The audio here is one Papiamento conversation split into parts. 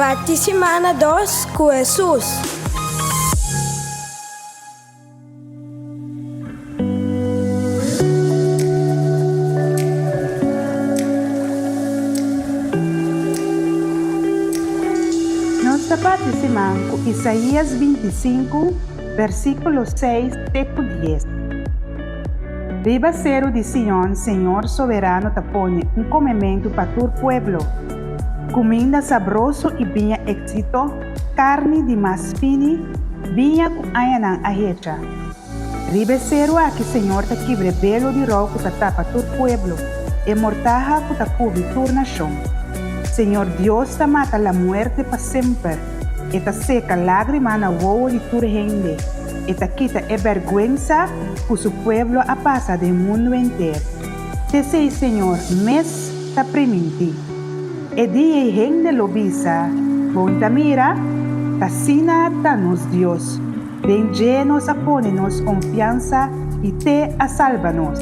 Parti simana dos ku Hesus. Nos ta parti siman ku Isaías 25, versíkulo 6 te ku 10. Riba seru di Sion Señor Soberano ta pone un komementu pa tur pueblo, kuminda sabroso i biña éksito, karni di mas fini, biña ku añanan a hecha. Riba e seru aki Señor ta kibra e belo di rou ku ta tapa tur pueblo, e mortaha ku ta kubri tur nashon. Señor Dios ta mata lamuerte pa semper, e ta seka lágrima na wowo di tur hende. E ta kita e bèrgwensa ku su pueblo a pasa den mundu henter. T'esei Señor mes ta primintí. E dia ei hende lo bisa, Bon ta mira, t'asina ta nos Dios, den dje nos a pone nos konfiansa i t'e a salba nos.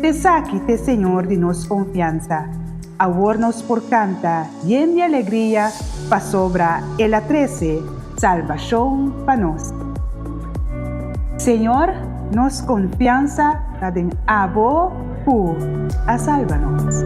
T'esaki t'e Señor di nos konfiansa. Awor nos por kanta yen di alegria pasobra el a trese salbashon pa nos. Señor, nos konfiansa ta den abo ku a salba nos.